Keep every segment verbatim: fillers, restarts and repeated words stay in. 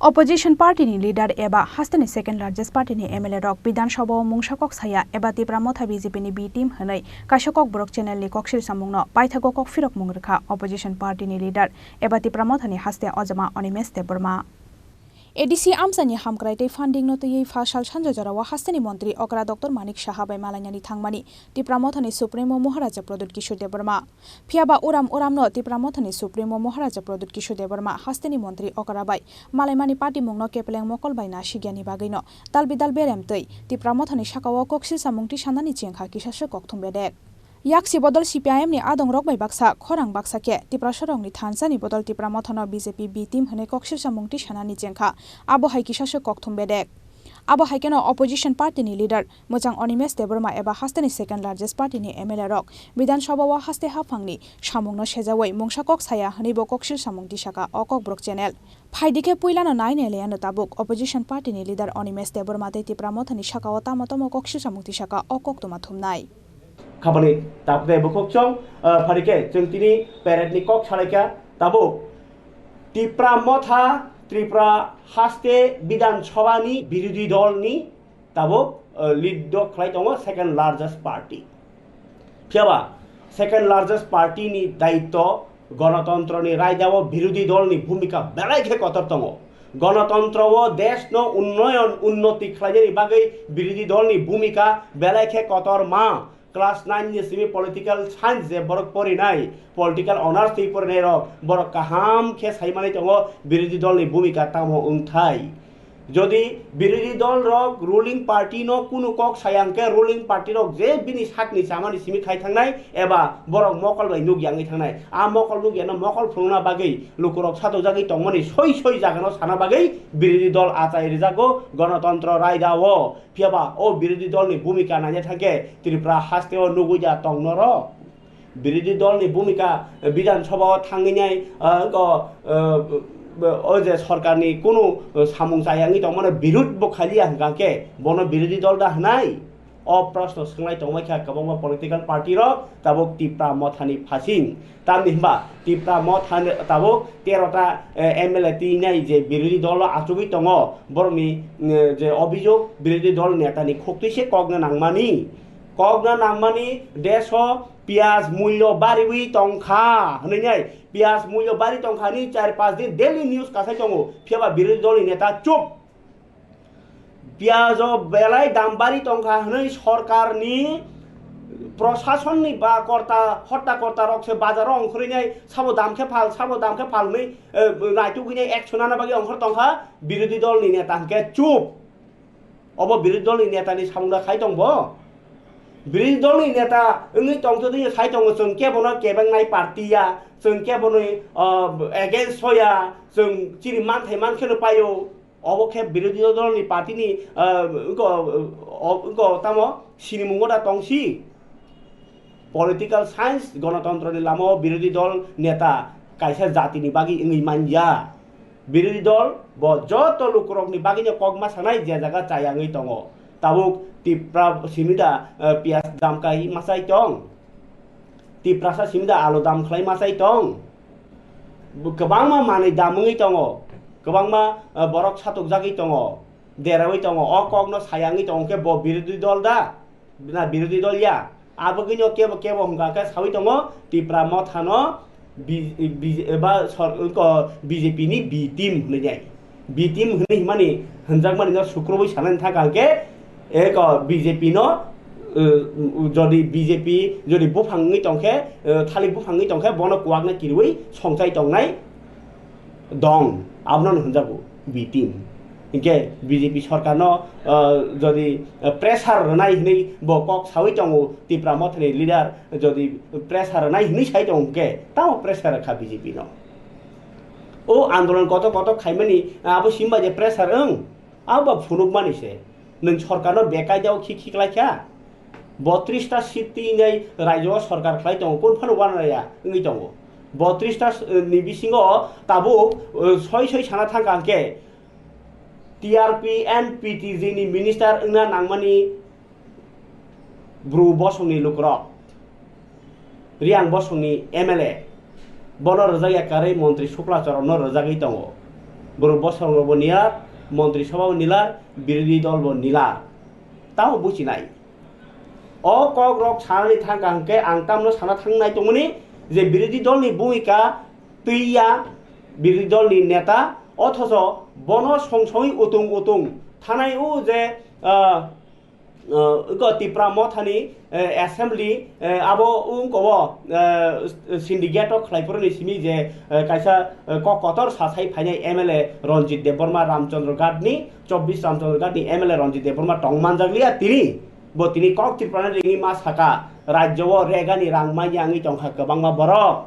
Opposition party ni leader eba hasteni second largest party ni M L A rok Bidhan Sabha o mungsa kok saya eba Tipra Motha B J P ni B team hwnwi kaisa Kokborok channel ni kok sil samung no paithago kok phirok mung rwkha opposition party ni leader eba Tipra Motha ni haste ojama Animesh Debbarma. A D C amchani hamkrai tei funding no twiwi pha sal sanja jorao hasteni montri okra Doctor Manik Saha bai malainani thangmani Tipra Mothani Supremo Maharaja Pradyut Kishore Debbarma. Phiyaba uram uramno Tipra Mothani Supremo Maharaja Pradyut Kishore Debbarma hasteni montri okra bai malaimani patimungno kepleng mokol bai nasikyani bagwino dalbidal berem twi Tipra Mothani sakao koksil samung tisanani chengkha kisaswk kokthum bedek. Yaksi bodol C P I M ni adongrok bai baksa, khorang baksa khe Tiprasarokni thansani bodol Tipra Mothano B J P B team hwnwi koksil samung tisanani chengkha, abo hai kisaswk kokthum bedek. Abo hai kheno opposition party ni leader mwchang Animesh Debbarma eba hasteni second largest party ni M L A rok Bidhan Sabha o haste haphangni samungno sejawi mungsa kok saya hwnwi bo koksil samung tisaka o Kokborok channel. Phaidi khe puilano nai nai laiano tabuk opposition party ni leader Animesh Debbarma tei Tipra Mothani sakao tamo tamo koksil samung tisaka o koktwma thumnai. Khabani tapdai bukhuk chwng, ah, pharikhe chwng tini parade ni kok salaikha tabuk Tipra Motha Tripura haste Bidhan Sabha ni birodhi dol ni tabuk, ah, lead dok khlai tongo second largest party. Phiyaba second largest party ni daitto gonotontro ni raidao birodhi dol ni bhumika belai khe kotor tongo. Gonotontro o desh no unnoyon unnoti khlainani bagwi birodhi dol ni bhumika belai khe kotor ma. Class nine ni simi political science je borok porinai, political honors twi porinai rok, borok kaham khe sai manwi tongo birodhi dol ni bhumika tamo wngthai. Jodi birodhi dol rok ruling party no kunu kok saya hwnkhe ruling party rok je bini sakni chamani simi khai thangnai eba borok mokol bai nukya wngwi thangnai, a mokol nukyano mokol phunukna bagwi lukurok satojagwi tongmani soi soi jagano sana bagwi birodhi dol achai rijago gonotontro raida o. Phiyaba o birodhi dol ni bhumika naina thangkhe Tripura haste o nugwi ya tong norok. Birodhi dol ni bhumika, eh, Bidhan Sabha o thangwi nai, eh, go, eh, o je sorkar ni kunu, eh, samung chaya wngwi tongmano birud bo khaliya hwnkha khe bono birodhi dol da hwnai? O proshno swnglai tongbai kha kwbangma political party rok tabuk Tipra Mothani phasing. Tamni hwnba Tipra Motha tabuk tero ta, eh, M L A twi nai je birodhi dol o achugwi tongo, borokni, eh, je obhijog birodhi dol neta ni khuktwi se kokna nangmani. Kokna nangmani desh o piyaj mulyo bariwi tongkha hwnwi nai, piyaj mulyo bari tongkha hwnwi char panch din daily news kasai tongo, phiyaba birodhi dol ni neta chup. Piyaj o belai dam bari tongkha hwnwi sorkar ni, proshasonni ba korta, hotta korta rok se bazar o ongkhorwi nai, sabo dam khe phal, sabo dam khe phal hwnwi, eh, naitugwi nai action nana bagwi ongkhor tongkha, birodhi dol ni neta hwnkhe chup. Obo birodhi dol ni neta ni samung da khai tong bo? Birodhi dol ni neta wngwi tongtwtwi khai tongo, chwng kebo no kebengnai party ya, chwng kebo ni, ah, against o ya, chwng chini manthai man kheno paio. Obo khe birodhi dol ni party ni, ah, wngko, o, wngko tamo sinimungo da tongsi. Political science, gonotontro ni lama o birodhi dol neta kaisa jati ni bagwi wngwi man ya. Birodhi dol bo joto lukurokni bagwino kok ma sanai, je jaga chayangwi tongo. Tabuk Tipra simi da, eh, piyaj dam kai ma chai tong? Tiprasa simi da alu dam khlai ma chai tong? Bo kwbangma manwi dam wngwi tongo, kwbangma, eh, borok satokjagwi tongo, derawi tongo. O kokno sayangwi tongo khe bo birodhi dol da? Na birodhi dol ya? Abogwino kebo kebo hwnkha khe sawi tongo, Tipra Mothano B-, B-, eba sor-, ko B J P ni B team hwnwi nai. B team hwnwi himani hwnjakmani no sukrubui sanani thangkha hwnkhe, eko B J P no, eh, jodi B J P jodi buphang wngwi tongkhe, eh, thalik buphang wngwi tongkhe bono kuwakno kiriui songchai tongnai dong, abono hwnjago B team. Hinkhe B J P sorkarno, ah, jodi, ah, pressure rwnai hwnwi bo kok sawi tongo, Tipra Mothani leader jodi pressure rwnai hwnwi sai tongo, hinkhe tamo pressure rwkha B J P no? O andolon kotor kotor khaimani, abo simba je pressure wng, abo ba phunukmani se. Nwng sorkarno bekaidao khi khi klaikha? Botris ta seat twi nai raijo o sorkar khlai tongo, kun phano uanarya wngwi tongo. Botris ta, eh, ni bisingo tabuk, eh, soi soi sana thangkha hwnkhe T R P and P T G ni minister wngna nangmani Bru Bosongni lukurok, Riang Bosongni M L A, bono rwjakya karwi montri Sukla Choronno rwjagwi tongo. Borok bosong rokbo nilar, montri sobha bo nilar, birodhi dol bo nilar. Tamo buchinai. O kok rok sanani thangka hwnkhe ang tamno sana thangnai tongmani je birodhi dolni bhumika twiya, birodhi dolni neta, othocho bono song songwi utung utung thanai o je, ah, ah, iko Tipra Mothani, eh, assembly, eh, abo wngko o, eh, syndicate o khlai phuruni simi je, eh, kaisa, eh, kok kotor sasai phainai M L A Ranjit Debbarma Ramchandra Ghat ni, chobbish Ramchandra Ghat ni M L A Ranjit Debbarma tong manjakliya tini. Bo tini kok Tripura ni ringwi ma saka, rajyo o regani rang manya wngwi tongkha kwbangma borok.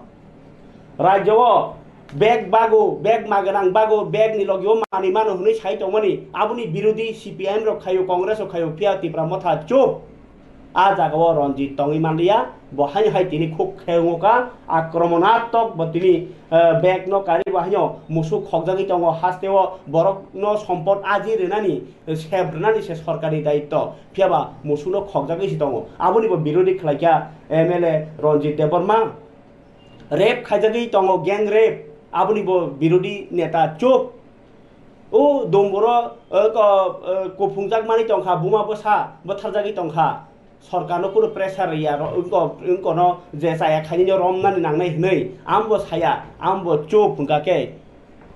Rajyo o bag bago, bag maganang bago, bag ni logi o manwi mano hwnwi sai tongmani, aboni birodhi C P I M rok khaio, Congress rok khaio, phiya Tipra Motha chup. A jaga o Ranjit tongwi manliya, bo haino hai tini khuk khe wngkha, akromanatok bo tini, eh, bag no kari bo haino musuk khokjagwi tongo, haste o borok no sompot aji rwnani, eh, sep rwnani se sorkar ni daitto, phiya ba musuk no khokjagwi se tongo. Aboni bo birodhi khlaikha M L A Ranjit Debbarma. Rape khaijagwi tongo, gang rape, aboni bo birodhi neta chup. O domboro, o ko-, o kuphungjak mani tongkha, buma bwsa bwtharjagwi tongkha. Sorkarno kunu pressure rwya, ro-, wngko-, wngkono je chaya khainino romnani nangnai hwnwi, ambo saya, ambo chup hwnkha khe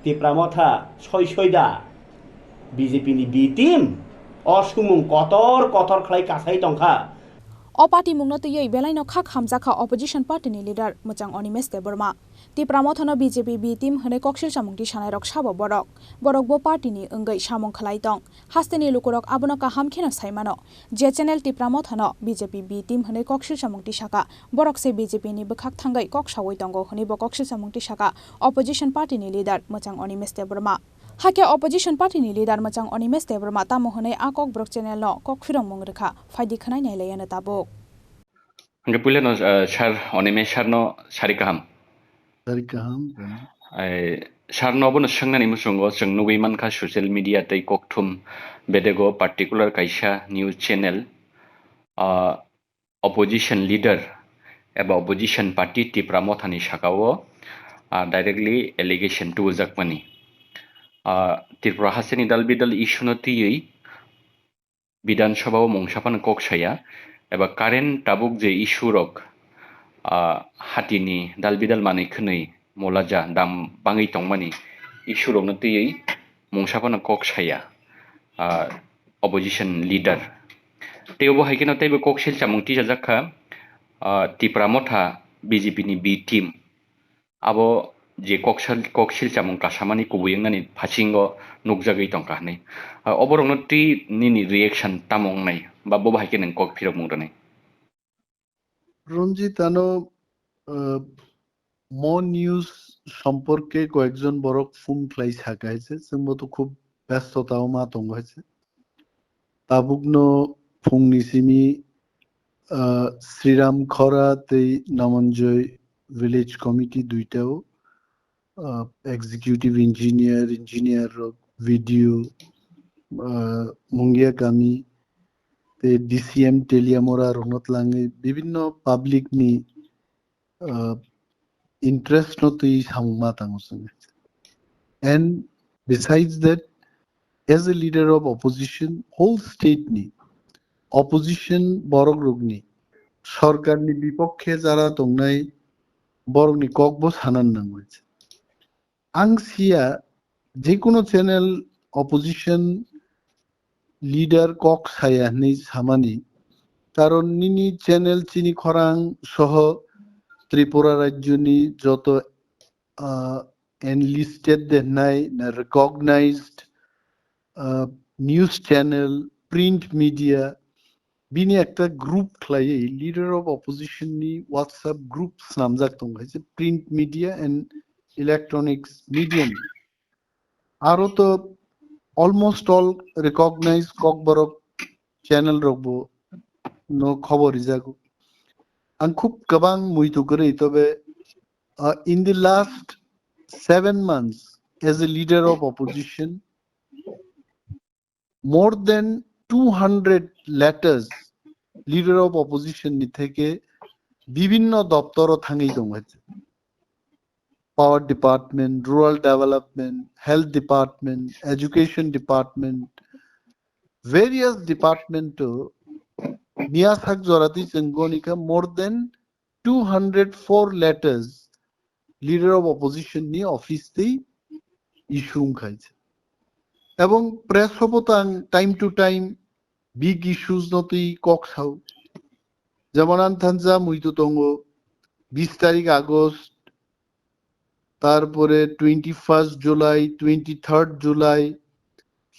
Tipra Motha soi soi da B J P ni B team o sumung kotor kotor khlai kasai tongkha. O patimungno twiwi belaino khak hamjakha opposition party ni leader mwchang Animesh Debbarma. Tipra Mothano B J P B team hwnwi koksil chamung tisanairok sabo borok. Borok bo party ni wngwi samung khlai tong. Hasteni lukurok abono kaham kheno sai mano. Je channel Tipra Mothano B J P B team hwnwi koksil chamung tisaka, borok se B J P ni bwkhak thangwi kok saui tongo hwnwi bo koksil chamung tisaka opposition party ni leader mwchang Animesh Debbarma. Hakhe opposition party ni leader mwchang Animesh Debbarma tamo hwnwi a Kokborok channel no kok phirokmung rwkha, phaidi khwnai nailaiyano tabuk. Hwnkhe puilano, eh, sir Animesh sir no sari kaham. Sari kaham. Ai, sir no bono swngnani muchungo chwng nugwi mankha social media tei kokthum bedego particular kaisa news channel, ah, opposition leader eba opposition party Tipra Mothani sakao, ah, directly allegation tubujakmani. Ah, Tripura hasteni dal bidal issue no twiwi Bidhan Sabha o mungsa phano kok saya eba current tabuk je issue rok, ah, hatini dal bidal manwi khwnwi molaja dam bangwi tongmani issue rokno twiwi mungsa phano kok saya, ah, opposition leader. Tei obo hai kheno teibo koksil chamung tisajak kha, ah, Tipra Motha B J P ni B team. Abo je koksil, koksil chamung kasamani kubui wngnani phasingo nukjagwi tongkha hwnwi. Ah, oborokno twi nini reaction tamo wngnai ba bo bahai khe nwng kok phirokmung rwnai? Ranjit, ano, ah, mo news সম্পর্কে কয়েকজন borok phone khlai saka hai se, chwngbo to khub ব্যস্ততাও ma tongo hai se. Tabukno phungni simi, ah, Sriram Khora tei Namanjoy Village Committee duitao, ah, executive engineer, engineer rok, V D O, ah, Mungia Kami tei D C M Teliamura rokno twlangwi bibinno public ni ah, interest no twi samung ma tango chwng. And besides that, as a leader of opposition, whole state ni opposition borok rokni, sorkar ni bipokhe jara tongnai borok ni kok bo sanan nango. Ang siya je kono channel opposition leader kok saya hwnwi samani, karon nini channel chini khorang soho Tripura rajyoni joto, ah, enlisted de hwnai na recognized, ah, news channel, print media, bini ekta group khlaiwi leader of opposition ni WhatsApp group snamjak tongo, hai se print media and electronics media ni. Aro to almost all recognized Kokborok channel rok bo no khobor rijago. Ang khub kwbang muitu kwrwi, tobe, uh, in the last seven months as a leader of opposition, more than two hundred letters leader of opposition ni theke bibinno doptoro thangwi tongo. Power Department, Rural Development, Health Department, Education Department, various department o niya sak jora twi chwng goni kha more than two hundred four letters Leader of Opposition ni office twi issue wng kha. Ebong press o bo tang time to time big issues no twi kok sao. Jemon ang thansa muitu tongo bis tarik August, tarpore twenty first July, twenty third July,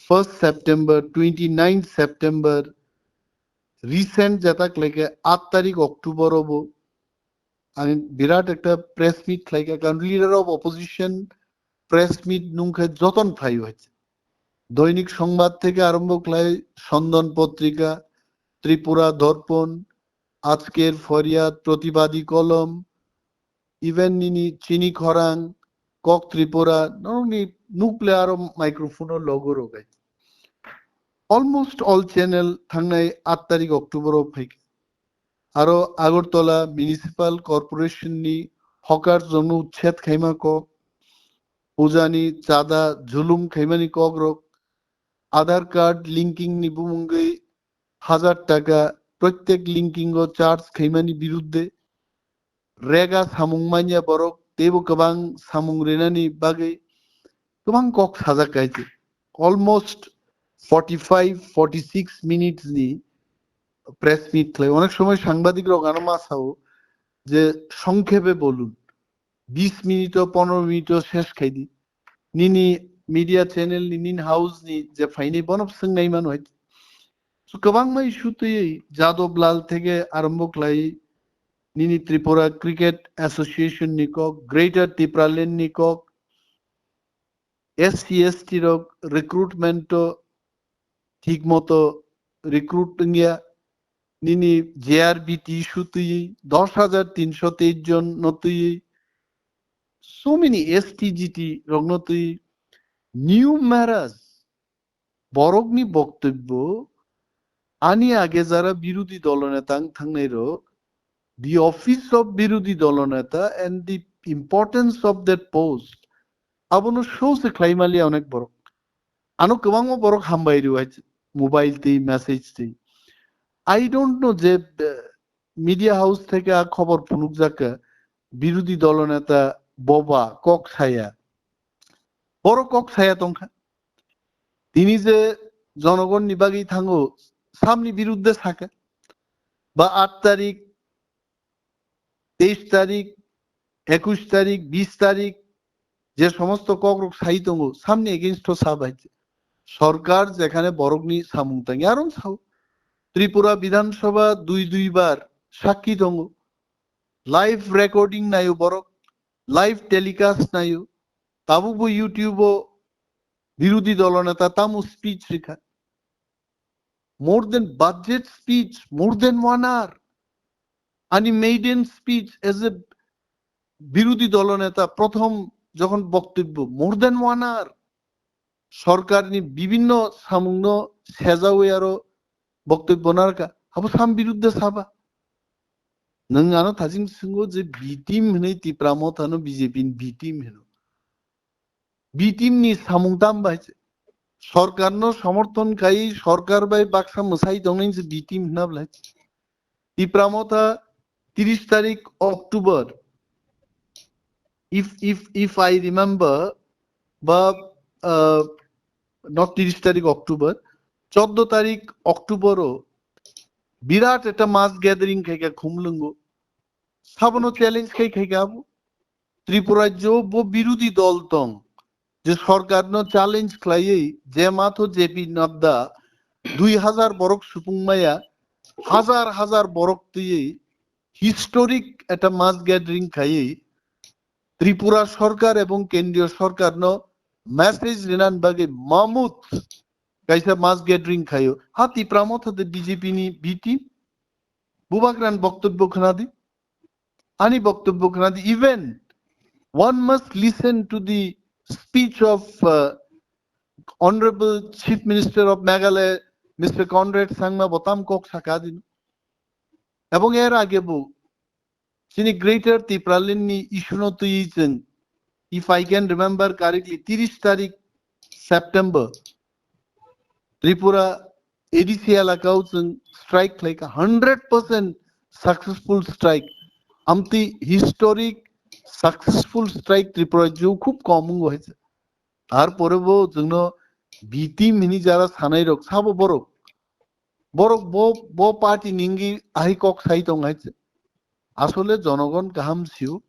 first September, twenty ninth September, recent jeta khlaikhe aat tarik October obo ang birat ekta press meet khlaikha, karon leader of opposition press meet nungkhe joton phaio hai. Doinik Songbad theke arombo khlai Sondon Potrika, Tripura Dorpon, Ajker Foryad, Protibadi Kolom, even nini Chini Khorang, Kok Tripura, norokni nukle aro microphone o logo rogai. Almost all channel thangnai aat tarik October o phaikha. Aro Agartala Municipal Corporation ni hawkers rokno uchched khaima kok, pujani chada julum khaimani kok rok, Aadhaar card linking ni bumungwi hazar taka protyek linking o charge khaimani birudde rega samung manya borok teibo kwbang samung rinani bagwi kwbang kok sajak kaichi. Almost forty five, forty six minutes ni press meet khlai. Onek somoy sangbadik rok ano ma sao je songkhepe bolun, bis minute o, pondro minute o ses khai di. Nini media channel ni, nini house ni je phaini bono swng nai mano hai. So kwbangma issue twi Jadab Lal theke arombo khlai nini Tripura Cricket Association ni kok, Greater Tipraland ni kok, S C S T rok recruitment o thik moto recruit wngya, nini J R B T issue twi dos hajar tinso teis jon no twi, so many S T G T rok no twi, numerous borokni boktobbo ani age jara birodhi dolo neta wng thangnai rok, the office of birodhi dolo neta and the importance of that post, abono show se khlai maliya onek borok. Ano kwbangma borok hambai rw hai mobile twi message twi. I don't know je, eh, media house theke a khobor phunukjak kha, birodhi dolo neta boba kok saya. Borok kok saya tongkha. Tini je jonogonni bagwi thango, samni birudde saka. Ba aat tarik, teis tarik, ekush tarik, bis tarik, je somosto kokrok sai tongo, samni against o sa bai. Sorkar jekhane borokni samung tangi, aron sao. Tripura Bidhan Sabha dui dui bar sakki tongo. Live recording nayo borok, live telecast nayo. Tabukbo YouTube o birodhi dolo neta tamo speech rikha. More than budget speech, more than one hour. Ani maiden speech as a birodhi dolo neta, prothom jokhon boktobbo, more than one hour. Sorkarni bibhinno samungno sejawi aro boktobbo narwkha. Abo sam birudde saba. Nwng ano thajing swngo je B team hwnwi Tipra Mothano B J P ni B team hwno. B team ni samung tam bai se. Sorkarno somorthon khai, sorkar bai baksa mwsai tongnai se B team hwna bwlai. Tipra Motha tris tarik October. If, if, if I remember, ba, uh, not tris tarik October, choddo tarik October o birat ekta mass gathering khaikha Khumlwngo. Sabono challenge khai khaikha abo. Tripura rajyo bo birodhi dol tong, je sorkarno challenge khlaiwi je matho J P Nadda dui hazar borok supung maya, hazar hazar borok twiwi historic ekta mass gathering khaiwi Tripura sorkar ebong kendriyo sorkarno message rinan bagwi mamut kaisa mass gathering khaio. Ha Tipra Motha de B J P ni B team, Bubagra ni boktobbo khwnadi. Ani boktobbo khwnadi, even one must listen to the speech of, uh, Honorable Chief Minister of Meghalaya, Mister Conrad Sangma bo tam kok saka dino. Ebong er age bo chini Greater Tipraland ni issue no twi chwng if I can remember correctly, tiris tarik September, Tripura A D C elakao chwng strike khlaikha, hundred percent successful strike. Amtwi historic successful strike Tripura rajyo khub kom wngo hai se. Tarpore bo chwngno B team hini jara sanai rok sabo borok. Borok bo, bo party ningi ahi kok sai tong hai se. Asole jonogon kaham siu,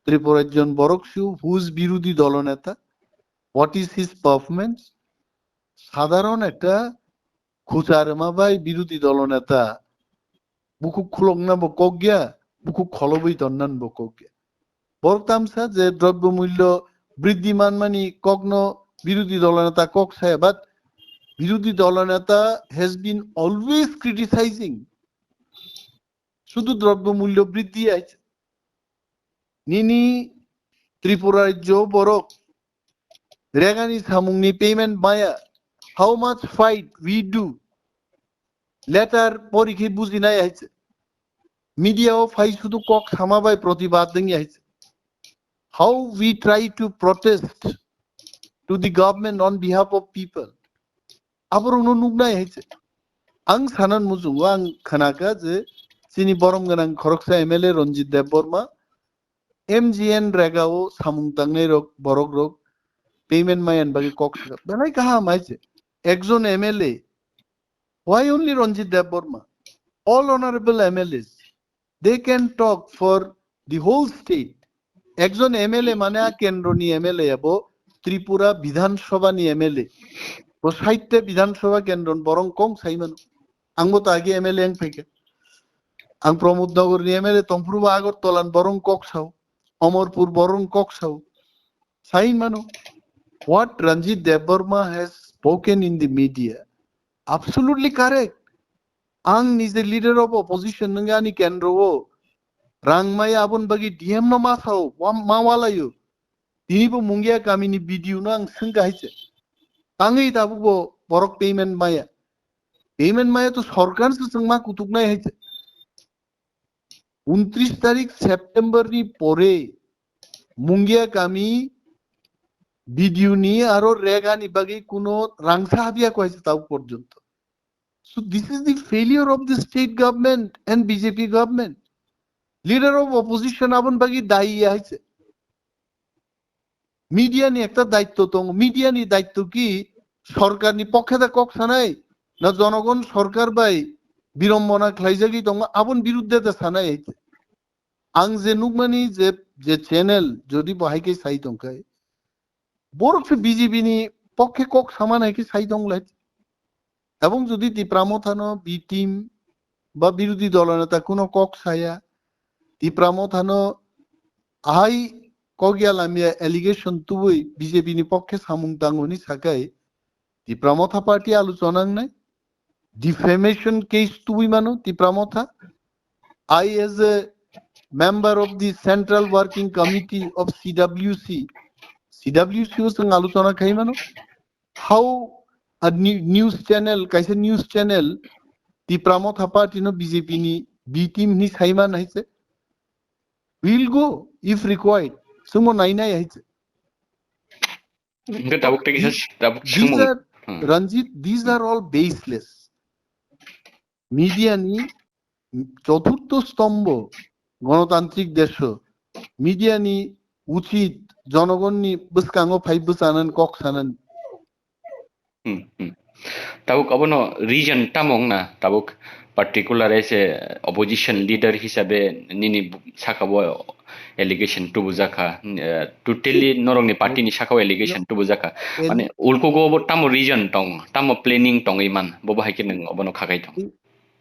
Tripura rajyon borok siu, who is birudhi dolo neta, what is his performance? Sadharon ekta khucharma bai birudhi dolo neta bukhuk khulokna bo kok ya, bukhuk kholobwi tonnan bo kok ya. Borok tamsa je drobyo mulyo briddhi manmani kokno birudhi dolo neta kok saya, but birudhi dolo neta has been always criticizing. Sudu drobyo mulyo briddhi ais. Nini Tripura rajyo borok regani samungni payment maya. How much fight we do? Letter porikhe bujinai hai se. Media o phai sudu kok sama bai protibad dengya hai se. How we try to protest to the government on behalf of people. Aborokno nuknai hai se. Ang sanan muchungo ang khanaka je chini borom gwnang khoroksa M L A Ranjit Debbarma M G N regao samung tangnai rok, borok rok payment mayan bagwi kok sakha. Belai kaham hai se. Ekjon M L A. Why only Ranjit Debbarma? All honorable M L As, they can talk for the whole state. Ekjon M L A mane a kendroni M L A abo Tripura Bidhan Sabha ni M L A. Bo saitte Bidhan Sabha kendron borong kong saimano. Ang bo to age M L A ang phaikha. Ang Pramod Nagar ni M L A tongphuru bo Agartala ni borong kok sao. Amarpur borong kok sao. Saimano. What Ranjit Debbarma has spoken in the media, absolutely correct. Ang nije leader of opposition nang ani kendro o rang mai abon bagi D M no ma sao, wa-, ma walayo. Tini bo Mungia kamini B D O no ang sengka hai se. Tangwi tabuk bo borok payment maya. Payment maya to sorkar se chwng ma kutuk nai hai se. Untris tarik September ni pore Mungia kami B D O ni aro rega ni bagwi kuno rangsa habya ko hai se tabuk porjonto. So this is the failure of the state government and B J P government. Leader of opposition abon bagwi dayi ya hai se. Media ni ekta daitto tongo. Media ni daitto ki sorkar ni pokhe da kok sanai, na jonogon sorkar bai birombona khlaijagwi tongo, abon birudde da sanai hai se. Ang je nukmani je, je channel jodi bo hai khe sai tongkhai, borok se B J P ni pokhe kok saman hai khe sai tonglai. Ebong jodi Tipra Motha no B team ba birodhi dolo neta kuno kok saya, Tipra Motha no ahai kok ya lamya allegation tubui B J P ni pokhe samung tango hini sakai, Tipra Motha party aluchona wngnai, defamation case tubui mano Tipra Motha. I as a member of the Central Working Committee of C W C, C W C o chwng aluchona khai mano. How a new, news channel, kaisa news channel, Tipra Motha party no B J P ni B team hini sai man hai se. We'll go if required. Chwngbo nai nai hai se. Hingke tabuk tei kisa These, tabuk these are, hmm. Ranjit, these are all baseless. Media ni choturtho stombho, gonotantrik desho, media ni uchit jonogon ni bwskango phai bwchanan kok sanan. Hmm, hmm. Tabuk abono reason tamo wngna, tabuk particular as a opposition leader hisabe nini bu-, saka bo allegation tubujakha, eh, totally norokni party ni saka o allegation tubujakha. Mane ulkugo bo tamo reason tong, tamo planning tongwi man, bo bahai khe nwng obono khakai tong.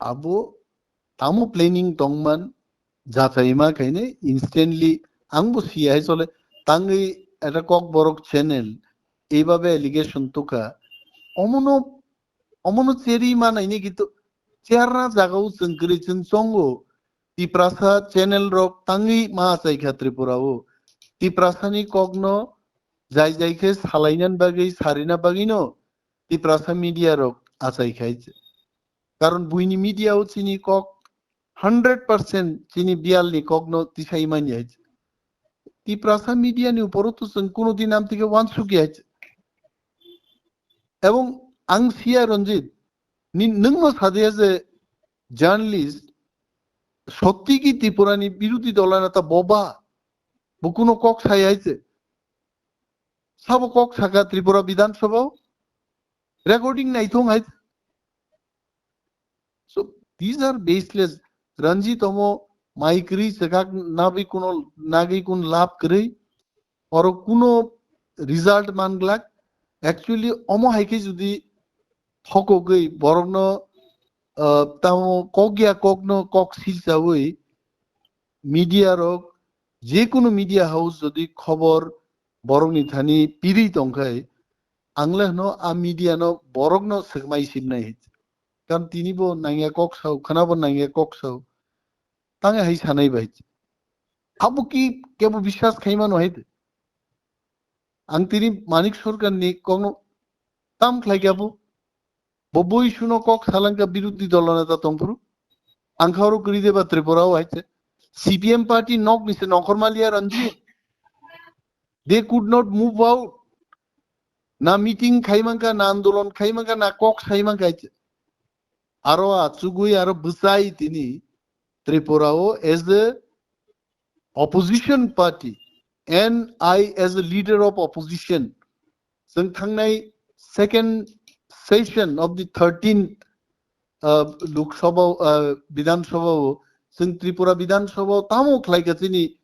Abo tamo planning tongman, jachaima khaine instantly, ang bo siya hai chole, tangwi eta kokborok channel, eibabe allegation tukha, omono, omono cheri manaini kintu cherna jagao chwng kwrwi chwng chongo, Tiprasa channel rok tangwi ma achaikha Tripura o, Tiprasani kokno jai jai khe salainan bagwi, sarina bagwino Tiprasa media rok achaikhai. Karon buini media o chini kok hundred percent chini biyal ni kok no tisai manya. Tiprasa media ni uporo to chwng kuno din amtike wansukya. Ebong ang siya Ranjit, ni nwngno sadia je journalist, sotti ki Tripura ni birodhi dol neta boba, bo kuno kok sai hai se. Sabo kok saka Tripura Bidhan Sabha, recording naithong hai. So these are baseless. Ranjit omo maikri sekak nabi kuno nagi kun lab kri. Oro kuno result manglak. Actually omo haike jodi thokogwi borokno, ah, tamo kokya kokno kok silchawi media rok, jekunu media house jodi khobor borokni thani piri tongkhai, ang le hwno a media no borokno swkmai simnai. Karon tini bo nangya kok sao, khwna bo nangya kok sao. Tang hai sanai bai. Abo ki kebo biswas khai mano hai de. Ang tini Manik Sarkar ni kokno tam khlai kya bo. Bo bui suno kok salangka birodhi dol neta tongphuru. Ang khoro kri deba Tripura o hai se. C P M party nok ni se nongkhor maliya Ranjit. They could not move out. Na meeting khai manka, na andolon khai manka, na kok sai manka hai se. Aro achugwi aro bwsai tini Tripura o as a opposition party and I as a leader of opposition, chwng thangnai second session of the thirteenth, uh, Lok Sabha, uh, Bidhan Sabha o, chwng Tripura Bidhan Sabha o tamo khlai ka chini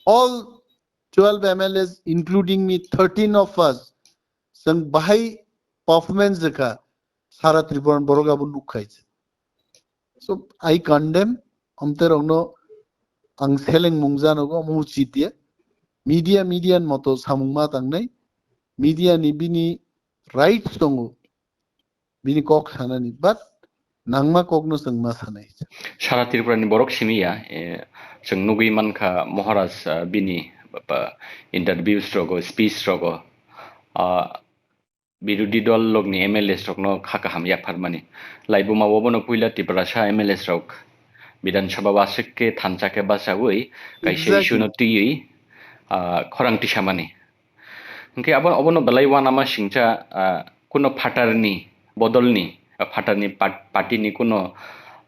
all twelve M L As, including me, thirteen of us, chwng bahai performance rwkha, sara Tripura ni borok abo nuk khai se. So I condemn, amte rokno ang seleng mung janogo, omo uchit ya. Media, media ni moto samung ma tangnai, media ni bini rights tongo, bini kok sanani, but nangma kokno chwng ma sanai. Sara Tripura ni borok simi ya, eh, chwng nugwi mankha Maharaj, ah, bini, ba, interviews rogo, speech rogo, ah, birodhi dol lokni M L As rokno kha kaham yapharmani. Laibuma obono puila Tiprasa M L As rok Bidhan Sabha o aswk khe thansa khe bachaui kaisa Exactly. issue no twiwi, ah, khorang tisamani. Hwnkhe abo, obono belai uanama singcha, ah, kuno phatarni bodolni, ah, phatarni pat-, partyni kuno,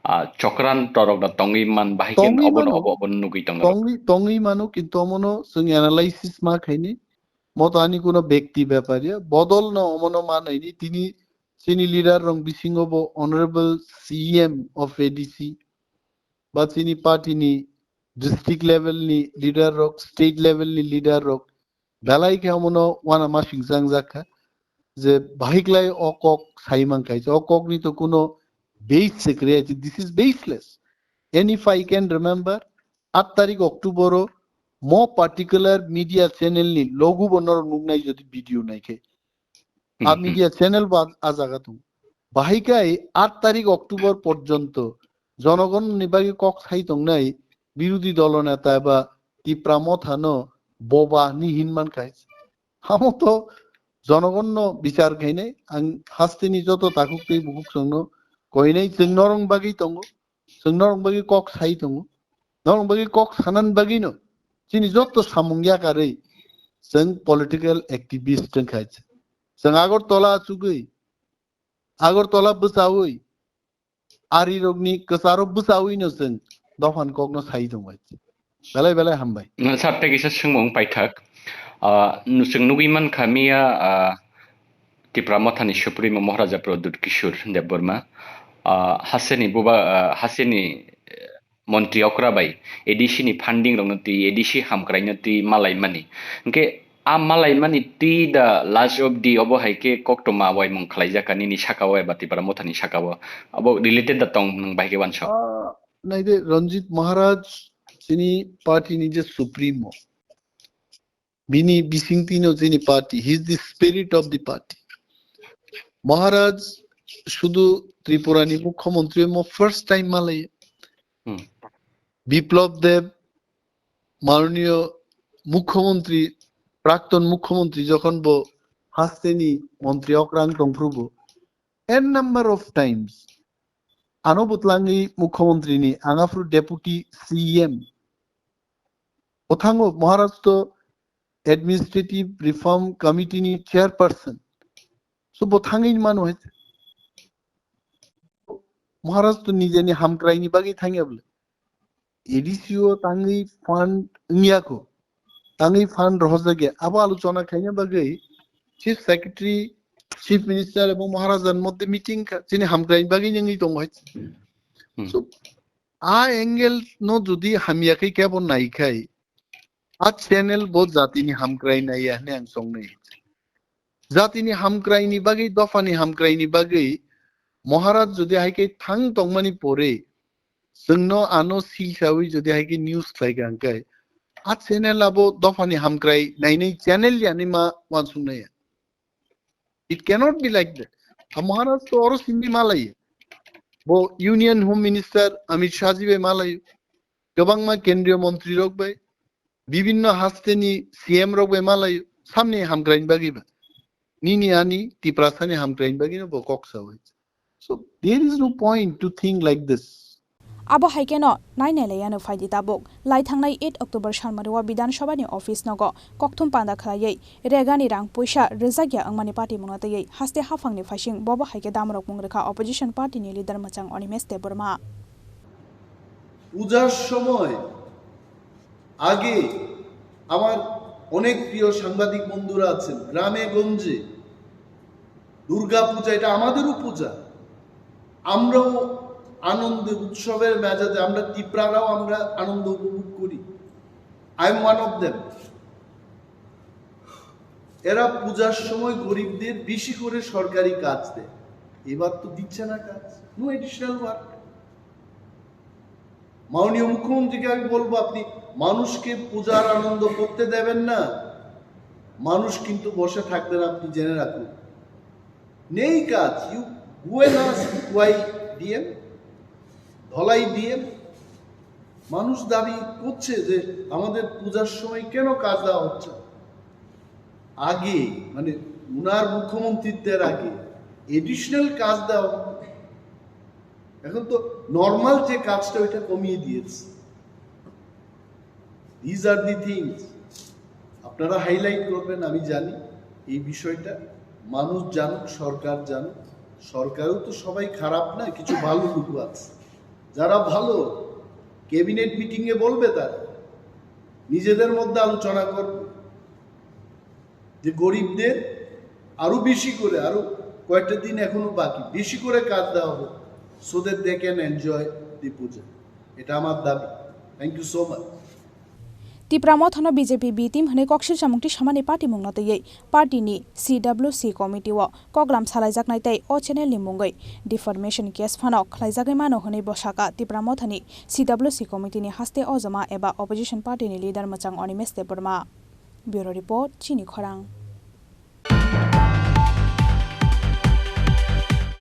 ah, chokran torok da tongwi man bahai khe Tongwi obono mano. obo, obono nugwi tongo. Tongwi, tongwi mano, kintu omono chwng analysis ma khaini. Moto ani kuno bekti bepar ya, bodol no omono manaini tini chini leader rong bisingo bo honorable C E M of A D C ba chini party ni district level ni leader rok, state level ni leader rok belai khe omono uanama singchang jakha je bahiklai o kok sai mankai, o kok ni to kuno base se kwrwi, this is baseless. And if I can remember, aat tarik October o mo particular media channel ni logo bo norok nuknai jodi video naikhe. A Mhm. media channel bo a, a jaga tongo. Bahai kai aat tarik October porjonto jonogon ni bagwi kok sai tongnai birodhi dolo neta eba Tipra Motha no boba hinwi hinman kai. Hamo to jonogon no bichar khainai, ang hasteni joto takhuk tei bukhuk songno koinai, chwng norong bagwi tongo. Chwng norok bagwi kok sai tongo. Norok bagwi kok sanan bagwino chini joto samung yakarwi chwng political activist wngkha. Chwng Agartala achugwi, Agartala bwchaui, arirokni kwcharo bwchawino chwng dophan kokno sai tongbai. Belai belai hambai. Sir, tei kisa swngmung paithak. Ah, chwng nugwi mankha miya, ah, Tipra Mothani Supremo Maharaja Pradyut Kishore Debbarma, ah, hasteni buba, ah, hasteni, eh, montri okra bai A D C ni funding rokno twi, A D C hamkraino twi malaimani. Hwnkhe a malaimani twi da last of the obo hai khe koktwma waimung khlaijak nini saka o eba Tipra Mothani saka o. Abo related da tong nwng bai khe uansuk. Ah, naide Ranjit Maharaj chini party ni je supremo. Bini bisingtwi no chini party, he is the spirit of the party. Maharaj sudu Tripura ni mukhyamantri mo first time malai. Hmm. Biplab Deb, mananiyo mukhyamantri, prakton mukhyamantri jokhon bo hasteni montri okrang tongphuru bo, n number of times ano bwtlangwi mukhyamantri ni, ang aphuru deputy C E M. Bwthango Maharaj to Administrative Reform Committee ni chairperson. So bo thangwi mano hai. Maharaj to nijeni hamkraini bagwi thangya bole. A D C o tangwi fund wngya ko. Tangwi fund rohorjakya. Abo alochona khaina bagwi Chief Secretary, Chief Minister ebong Maharajan moddhe meeting kha, chini hamkraini bagwi wngwi tongo hai. Hmm. So, a angle no jodi hamya khe kebo nai khai, a channel bo jatini hamkrai naiya hwnwi ang songnai. Jatini hamkraini bagwi, dophani hamkraini bagwi Maharaj jodi hai khe thang tongmani pore, chwngno ano silsawi jodi hai khe news khlai kha hwnkhe, a channel abo dophani hamkrai nainai channel yani ma uansuknaiya. It cannot be like that. A Maharaj to oro simi malai. Bo Union Home Minister Amit Shah ji bai malai. Kwbangma kendriya montri rok bai, bibinno hasteni C M rok bai malai. Samni hamkraini bagwi ba. Nini ani Tiprasani hamkraini bagwi no bo kok sawi. So there is no point to think like this. Abo hai kheno nai nai laiya no phaidi tabuk. Lai thangnai eight October salmari o Bidhan Sabha ni office nogo kokthum panda khlaiwi regani rang puisa rwjakya wngmani patimungno twiwi haste haphangni phaising bobo hai khe damrok mung rwkha opposition party ni leader mwchang Animesh Debbarma. পূজার সময় আগে আমার অনেক প্রিয় সাংবাদিক বন্ধুরা আছেন, গ্রামে গঞ্জে দুর্গা পূজা, এটা আমাদেরও পূজা, আমরাও আনন্দে উৎসবের মেজাজে আমরা তিপ্রারাও আমরা আনন্দ উপভোগ করি। I am one of them. এরা পূজার সময় গরিবদের বেশি করে সরকারি কাজ দেয়, এবার তো দিচ্ছে না কাজ, no additional work। মাননীয় মুখ্যমন্ত্রীকে আমি বলবো, আপনি মানুষকে পূজার আনন্দ করতে দেবেন না, মানুষ কিন্তু বসে থাকবে না, আপনি জেনে রাখুন। নেই কাজ, you go and ask why D M, Dhalai D M। মানুষ দাবি করছে যে আমাদের পূজার সময় কেন কাজ দেওয়া হচ্ছে না। আগে, মানে, উনার মুখ্যমন্ত্রীত্বের আগে additional কাজ দেওয়া হতো। এখন তো নর্মাল যে কাজটা, ওইটা কমিয়ে দিয়েছে। These are the things আপনারা হাইলাইট করবেন, আমি জানি এই বিষয়টা। মানুষ জানুক, সরকার জানুক। সরকারেও তো সবাই খারাপ না, কিছু ভালো লোকও আছে। যারা ভালো ক্যাবিনেট মিটিংয়ে বলবে, তারা নিজেদের মধ্যে আলোচনা করবে যে গরিবদের আরো বেশি করে, আরো কয়েকটা দিন এখনো বাকি, বেশি করে কাজ দেওয়া হোক, so that they can enjoy the puja। এটা আমার দাবি। Thank you so much। Tipra Mothano B J P B team hwnwi koksil samung tisamani patimungno twiwi party ni C W C committee o koklam salaijaknai tei o channel ni mungwi defamation case phano khlaijagwi mano hwnwi bo sakha. Tipra Mothani C W C committee ni haste ojoma eba opposition party ni leader mwchang Animesh Debbarma. Bureau Report, Chini Khorang.